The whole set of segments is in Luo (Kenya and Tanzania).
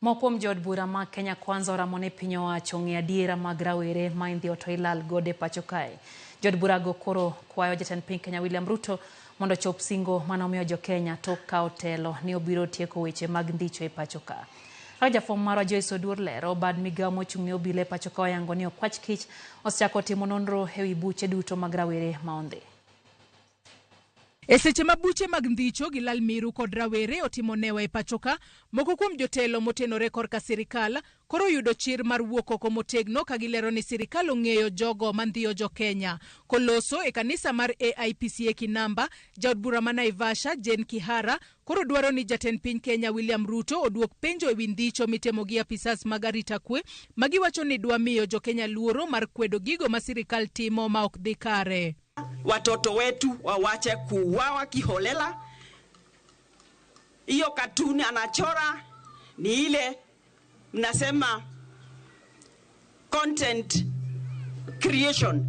Moko kuom jood bura mag Kenya Kwanza oramo ni piny owacho ong'e adiera mag rawere ma indhiyo to ilal godo e pacho kae. Jood burago koro kwayo jatend piny Kenya William Ruto mondo ochop singo mane omiyo jo Kenya tok kawo telo ni obiro tieko weche mag ndhicho e pacho ka. Kaka jafwambo marwa Joyce Oduor lero, bad migawo mochung' ne obila e pacho ka oyango ni okwach kich osechako timo nonro ewi buche duto mag rawere ma ondhi. E seche ma buche mag ndhicho gi lal miru kod rawere otimo newa e pachoka, moko kuom jotelo motenore korka sirikal koro oyudo chir mar wuok oko motegno ka gilero ni sirikal ong'eyo jogo ma ndhiyo jo-Kenya. Koloso e kanisa mar AIPCA Kinamba, jaod bura ma Naivasha, Jane Kihara, koro dwaro ni jatend piny Kenya William Ruto oduok penjo ewi ndhicho mitemo gi apisas mag arita kwe ma giwacho ni dwa miyo jo-Kenya luoro mar kwedo gigo ma sirikal timo ma ok dhi kare. Watoto wetu wawache kuuawa kiholela. Hiyo katuni anachora ni ile mnasema content creation.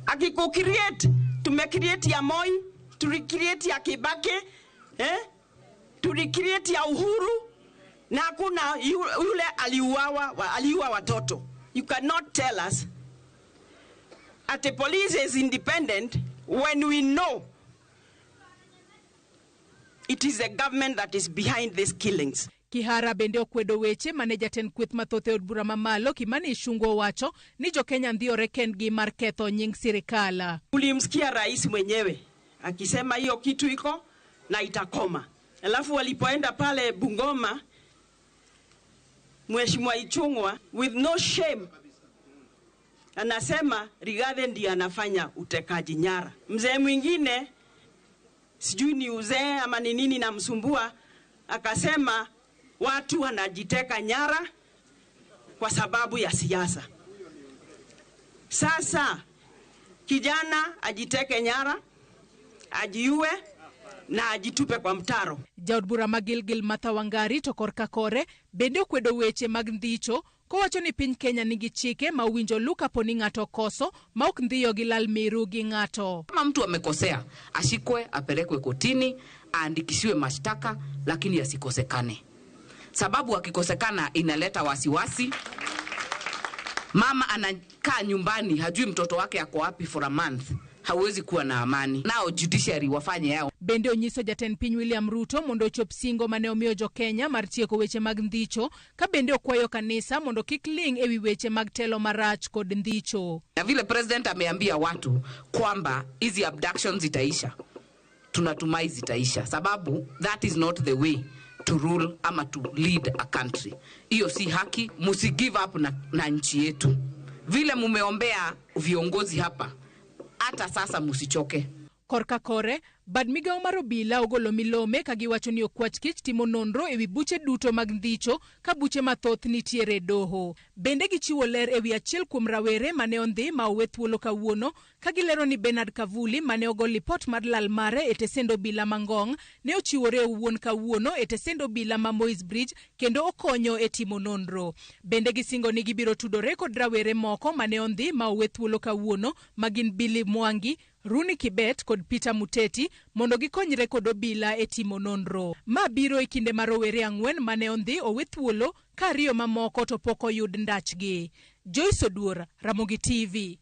Akiku create, tume create ya Moi, tuli create ya Kibaki, eh? Tuli create ya Uhuru na hakuna yule aliuawa, aliua watoto. You cannot tell us that the police is independent when we know it is the government that is behind these killings. Kihara bende okwedo weche mane jatend kweth mathoth e od bura mamalo Kimani Ichung'wa owacho ni jo-Kenya ndhiyore kendgi mar ketho nying sirikal. Ulimsikia rais mwenyewe akisema hiyo kitu iko na itakoma. Alafu walipoenda pale Bungoma, Mheshimiwa Ichung'wa with no shame anasema Rigathi ndiye anafanya utekaji nyara. Mzee mwingine sijui ni uzee ama ni nini namsumbua, akasema watu wanajiteka nyara kwa sababu ya siasa. Sasa kijana ajiteke nyara, ajiue na ajitupe kwa mtaro. Jaod bura ma Gilgil Martha Wangari to korka kore bende okwedo weche mag ndhicho kowacho ni piny Kenya nigi chike ma owinjo olu kapo ni ng'ato okoso ma ok ndhiyo gi lal miru gi ng'ato. Kama mtu amekosea ashikwe, apelekwe kotini, aandikishiwe mashtaka, lakini asikosekane, sababu akikosekana inaleta wasiwasi. Mama anakaa nyumbani hajui mtoto wake ako wapi for a month, hawezi kuwa na amani. Nao judiciary wafanye yao. Bende onyiso jatend piny William Ruto mondo ochop singo mane omiyo jo-Kenya mar tieko weche mag ndhicho, ka bende okwayo kanisa mondo kik ling' ewi weche mag telo marach kod ndhicho. Na vile president ameambia watu kwamba hizi abductions zitaisha, tunatumai zitaisha, sababu that is not the way to rule ama to lead a country. Hiyo si haki, musi give up na nchi yetu. Vile mumeombea viongozi hapa, hata sasa musichoke. Korka kore, bad migawo mar obila ogolo milome ka giwacho ni okwach kich timo nonro ewi buche duto mag ndhicho ka buche mathoth nitiere e doho. Bende gichiwo ler ewi achiel kuom rawere mane ondhi ma owe thuolo kawuono ka gilero ni Bernard Kavuli mane ogo lipot mar lal mare e tesend obila ma Ngong' ne ochiwore owuon kawuono e tesend obila ma Moi's Bridge kendo okonyo e timo nonro. Bende gisingo ni gibiro tudore kod rawere moko mane ondhi ma owe thuolo kawuono ma gin Billy Mwangi, Rooney Kibet kod Peter Muteti mondo gikonyre kod obila e timo nonro. Ma biro e kinde ma rowere ang'wen mane ondhi owe thuolo ka ariyo mamoko to pok oyud ndachgi. Joyce Oduor, Ramogi TV.